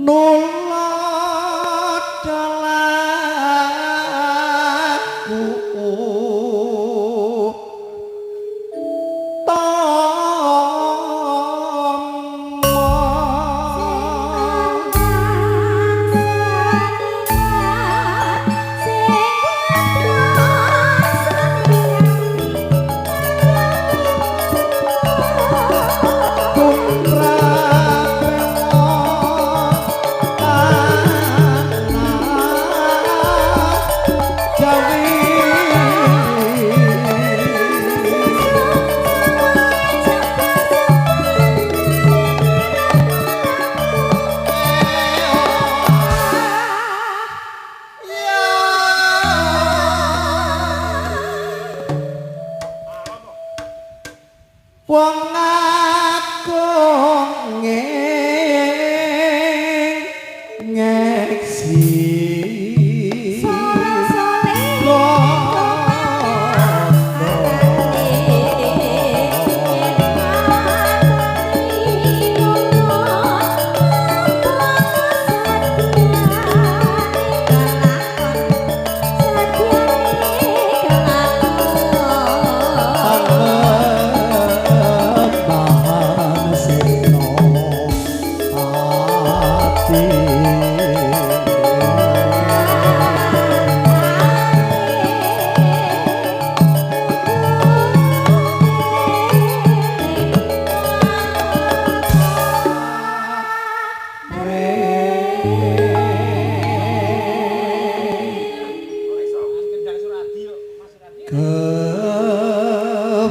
Nulot dalaku wong agung ngeksi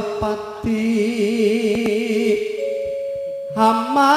Kepati hama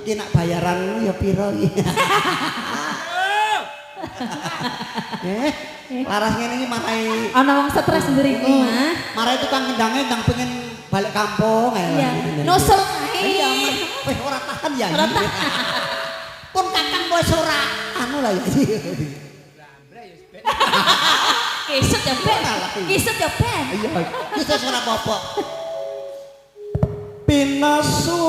iki nak bayaran ya piro iki? Laras ngene iki marai ana wong stres mriki, Mas. Marai tukang kendange ndang pengen balik kampung ae. Iya. Nusul kae. Iya, wis ora tahan ya. Ora tahan. Pun kakang wis ora anu lah ya. Kisut ya ben. Kisut ya ben. Iya, kisut ora apa-apa. Pinasu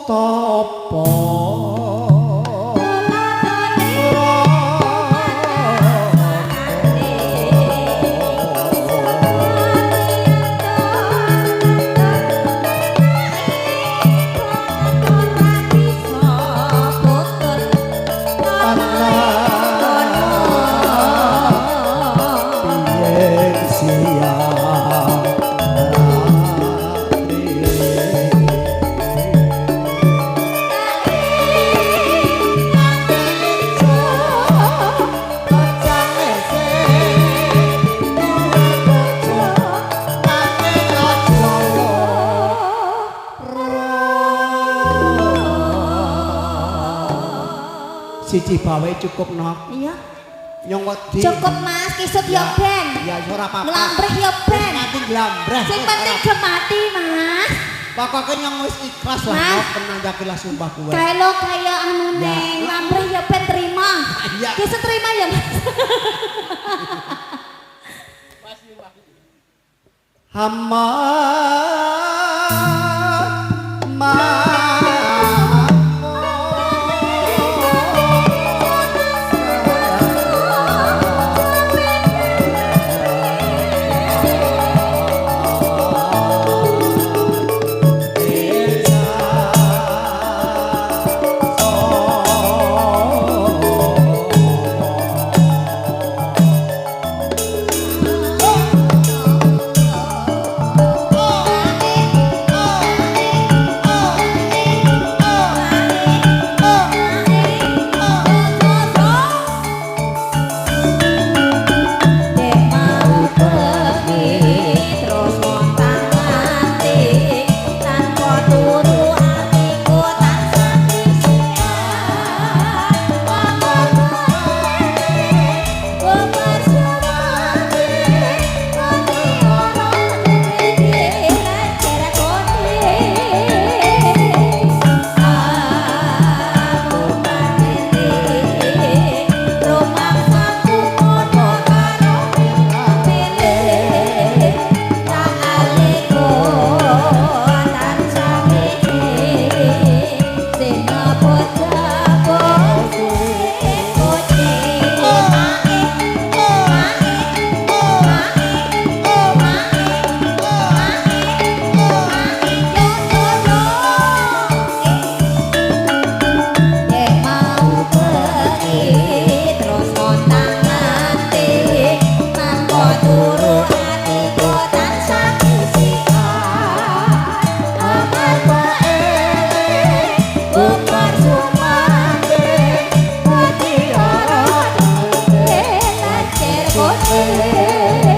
topo siji bawe cukup nok. Iya. Nyong wedi. Cukup Mas, kisut ya ben. Ya ora apa-apa. Nglambreh ya ben. Mati nglambreh. Sing penting gemati, Mas. Pokoke nyong wis ikhlas lah nok tenang yakinlah sumpah kuwe. Kae lo kaya anune nglambreh ya ben terima. Iya. Kisut terima ya, Mas. Hama Lakone.